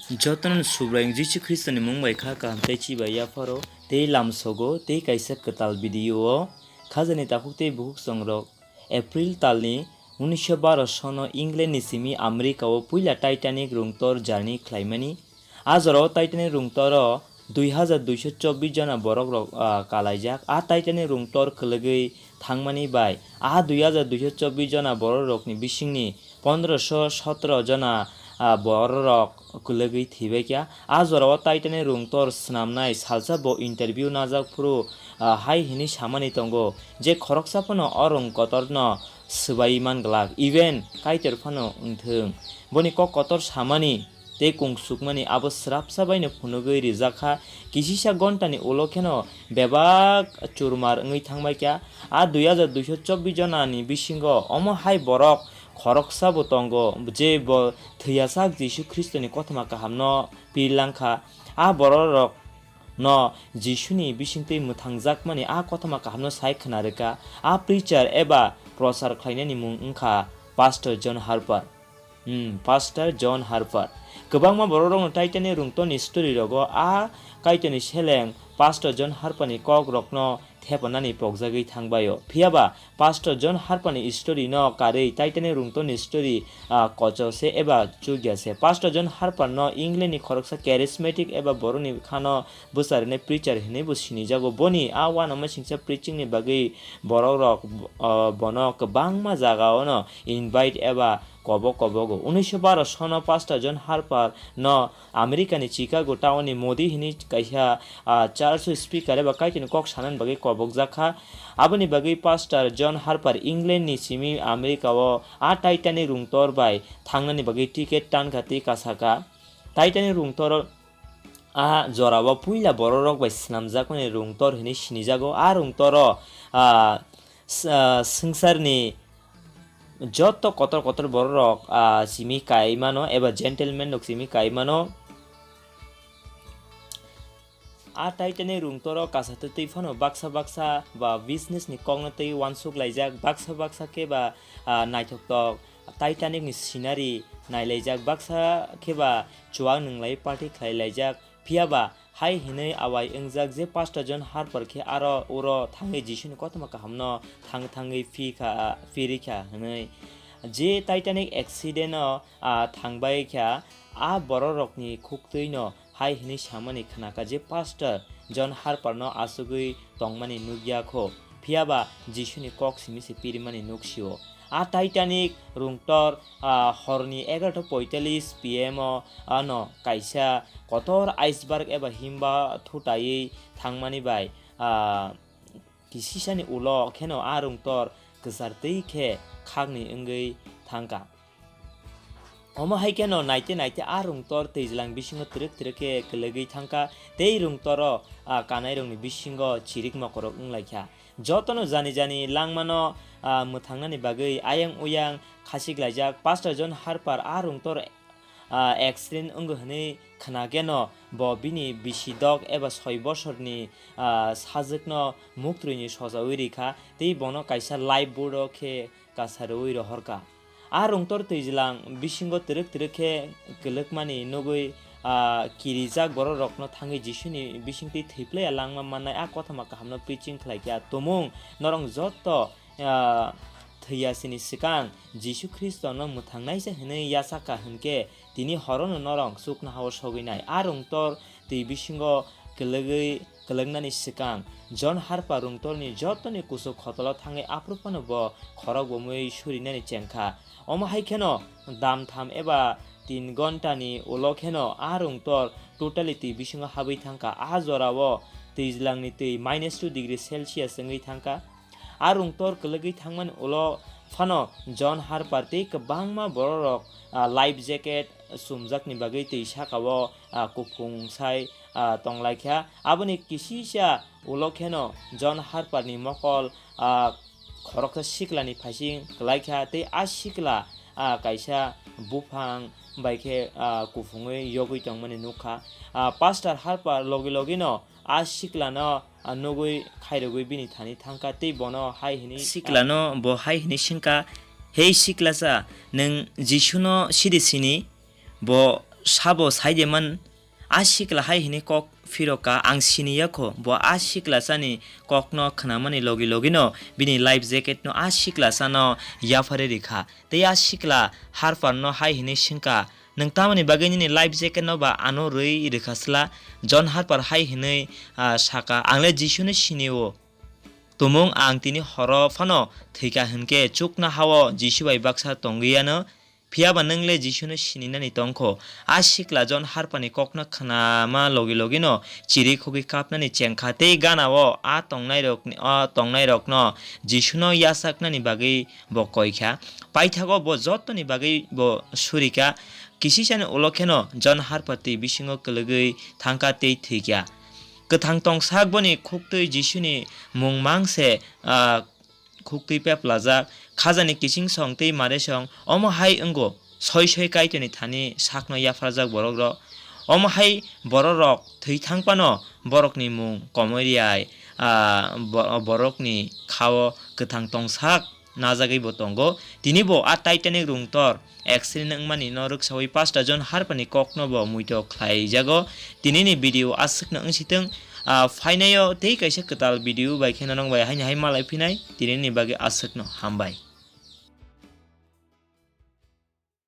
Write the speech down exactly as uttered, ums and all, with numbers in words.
Jotono Subraiyung Jisu Khristoni mung bai kha kaham tei chibai yapharo tei lamsogo tei kaisa kwtal video o khajani takhuk tei bukhuk chongrok. April talni unisho baro sono England ni simi America o puila Titanic rungtor journey khlaimani. A jorao Titanic rungtoro dui hajar duisho chobbish jona borok rok, ah, kalaijak. A Titanic rungtor kwlwgwi thangmani bai a dui hajar duisho chobbish jona borok rokni bisingni pondrosho sotro jona, ah, borok rok kwlwgwi thwibaikha. A jorao Titanic rungtor swnamnai salsa bo interview najak phuru, ah, hai hwnwi samani tongo je khoroksa phano o rung kotorno swbai man glak, even Kaitor phano wngthung. Boni kok kotor samani tei kung sukmani abo srapsa baino phunugwi rijak kha. Kisisa gontani ulo kheno bebak churmar wngwi thangbai kha. A dui hajar duisho chobbish jonani bisingo omo hai borok khoroksa bo tongo, je bo thwiyasak Jisu Khristoni kothoma kahamno pirlang kha. A bororok no Jisuni bisingtwi mwthangjakmani a kothoma kahamno sai khna rwkha. A preacher eba prochar khlainani mung wngkha Pastor John Harper. Hmm, Pastor John Harper. Kwbangma bororokno Titanic rungtoni story rogo a Kaitorni seleng Pastor John Harper ni kok rokno thepanani pokjagwi thangbaio. Phiyaba Pastor John Harper ni story no karwi Titanic rungtoni story, ah, kocho se eba chukya se. Pastor John Harper no England ni khoroksa charismatic eba boroni khano bwcharnai preacher hinwi bo sinijago. Boni a uanama singcha preaching ni bagwi borok rok, ah, bono kwbangma jaga ono invite eba kobok kobogo. Unisho baro sono Pastor John Harper no America ni Chicago town ni Moody hini kaisa, ah, church o speaker eba Kaitorni kok sanani bagwi kobokjak kha. Aboni bagwi Pastor John Harper England ni simi America o a Titanic rungtor bai thangnani bagwi ticket tankha tei kasaka. Titanic rungtor a jorao puila bororok bai swnamjakmani rungtor hwnwi sinijago. A rungtoro, ah, s-, ah, swngcharni joto kotor kotor bororok, ah, simi kai mano eba gentleman rok simi kai mano. A Titanic rungtoro kasa twtwi phano baksa baksa ba business ni kokno twi uansuk laijak, baksa baksa khe ba, ah, naithoktok Titanic ni scenery nailaijak, baksa khe ba chuwak nwnglai party khlai laijak. Phiya ba hai hwnwi awai wngjak je Pastor John Harper khe aro uro thangwi Jisuni kothoma kahamno thang thangwi phi kha, phiri kha hwnwi. Je Titanic accident o, ah, thangbai kha, a bororokni khuktwino hai hwnwi samani khnakha je Pastor John Harper no achugwi tongmani nukya kho, phiya ba Jisuni kok simi se pirimani nuksio. A Titanic rungtor, ah, horni egaroh poitallis P M o ano kaisa kotor iceberg eba himba thutaiwi thangmani bai, ah, kisisani ulo kheno a rungtor kwchartwi khe khakni wngwi thangkha. Omo hai kheno naite naite a rungtor twijlang bisingo twrwk twrwk khe kwlwgwi thangkha, tei rungtoro, ah, kanairokni bisingo chirik mokorok wnglaikha. Jotono jani jani langmano, ah, mwthangnani bagwi ayang uyang khasiklaijak. Pastor John Harper a rungtor, ah, accident wngo hwnwi khna keno bo bini bisi dok eba soi bosorni, ah, sajwkno muktrwini sojaui rikha, tei bono kaisa lifeboat o khe kasarwi rohorkha. A rungtor twijlang bisingo twrwk twrwk khe kwlwkmani nugwi, ah, kirijak bororokno thangwi Jisuni bisingtwi thwiplaiya langma mannai a kothoma kahamno preaching khlaikha. Tumung norok joto, ah, thwiya sini swkang Jisu Khristono mwthangnaisa hwnwi yachakha hwnkhe, tini horono norok chuknohao sogwinai. A rungtor twi bisingo kwlwgwi kwlwknani swkang John Harper rungtorni jotoni kuchuk khotolo thangwi aphuru phano bo khorok bomwi surinani chengkha. Omo hai kheno damtham eba tin gontani ulo kheno a rungtor totally twi bisingo habwi thangkha. A jorao twijlangni twi minus two degree Celsius wngwi thangkha. A rungtor kwlwgwi thangmani ulo phano John Harper tei kwbangma bororok, ah, life jacket chumjakni bagwi twi sakao, ah, kuphung sai, ah, tonglaikha. Aboni kisisa ulo kheno John Harper ni mokol, ah, khoroksa siklani phaising kwlaikha tei a sikla, ah, kaisa buphang bai khe, ah, kuphungwi yogwi tongmani nukha. Ah, Pastor Harper logi logino a siklano, ah, nugwi khairogwi bini thani thangkha tei bono hai hwnwi siklano bo hai hwnwi swngkha, "Hei siklasa, nwng Jisuno sidi sini?" Bo sabo sai de man, a sikla hai hwnwi kok phirokha, ang sini ya kho, bo a sikla chani kokno khnamani logi logino bini life jacket no a sikla chano yapharwi rikha. Tei a sikla Harper no hai hwnwi swngkha, "Nwng tamoni bagwi nini life jacket no ba ano rwi rwkha sla?" John Harper hai hwnwi, ah, sakha, "Ang le Jisu no sini o. Tumung ang tini horo phano thwikha hwnkhe chuknoha-o Jisu bai baksa tongwi ano, phiya ba nwng le Jisu no sininani tong kho." A sikla John Harper ni kokno khnama logi logino chiri khogwi kapnani chengkha tei gana-o a tongnairokni, a tongnairokno Jisu no yachaknani bagwi bo koikha. Paithago bo jottoni bagwi bo surikha. Kisisani ulo kheno John Harper twi bisingo kwlwgwi thangkha tei thwikha. Kwthang tongsak boni khuktwi Jisuni mung mang se, ah, khuktwi peplajak. Khajani kiching song tei mare song omo hai wngo, soi soi Kaitorni thani sakno yapharjak borokrok. Omo hai bororok thwi thang phano borokni mung komoi riyai, ah, bo-, borokni khao kwthang tongsak najagwi bo tongo. Tini bo a Titanic rungtor accident wngmani no rwksawi Pastor John Harper ni kokno bo muitok khlaijago. Tinini video aswkno wngsitwng, ah, phainaio tei kaisa kwtal video bai kheno nong bai haino hai malai phinai. Tinini bagwi aswkno hambai.